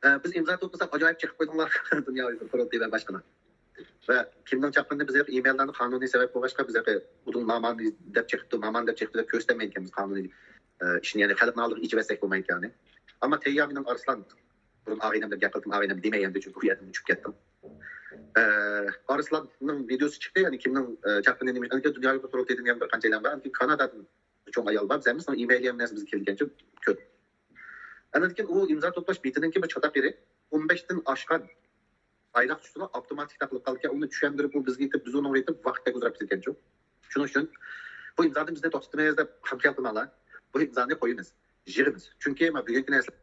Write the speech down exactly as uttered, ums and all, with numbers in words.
ئە، بىز ئىمزا توپلىساق ئاجايىپ چېقىپ قويدۇڭلار، دۇنيا ئۇيغۇر قۇرۇلتىيى ۋە باشقىلار. ۋە كىمنىڭ چاققىنىنى بىز ھېلىقى ئىمېيللارنى قانۇنىي سەۋەب بولغاچقا، بىز ھېلىقى ئۇدۇل نامان دەپ چېقىپتۇ، مامان دەپ چېقىپتۇ دەپ كۆرسىتەلمەيدىكەنمىز قانۇنىي، ئە، ئىشنى، يەنى خەلقنىڭ ئالدىغا ئېچىۋەتسەك بولمايدىكەن. ئەمما تەييا مېنىڭ ئارسلان، بۇرۇن ئاغىنەم دەپ گەپ قىلدىم، ئاغىنەم دېمەي ئەمدى، چۈنكى ئۇ يەردىن ئۇچۇپ كەتتىم. ئە، ئارسلاننىڭ ۋىدېئوسى چىقتى، يەنى كىمنىڭ، ئە، چاققىنىنى، ئەنكى دۇنيا يۇقىرى قۇرۇلتىيىدىن يەنە بىر قانچە ئايلام بار، ئەنكى كانادادىن چوڭ ئايال بار، بىز ھەممىسىنىڭ ئىمېيلى ھەممە نەرسە بىزگە كېلىدىكەن، كۆپ. ئاندىن كېيىن ئۇ ئىمزا توپلاش بېتىنىڭكى بىر چاتاق يېرى ئون بەشتىن ئاشقان بايراق چۈشسىلا ئاپتوماتىك تاقىلىپ قالىدىكەن. ئۇنى چۈشەندۈرۈپ، ئۇ بىزگە يېتىپ، بىز ئۇنىڭغا يېتىپ، ۋاقىت بەك ئۇزىراپ كېتىدىكەنچۇ. شۇنىڭ ئۈچۈن بۇ ئىمزادىن بىزنى توختىتىمىز دەپ خام خىيال قىلماڭلار. بۇ ئىمزانى قويىمىز، يىغىمىز. چۈنكى مانا بۈگۈنكى نەرسىلەر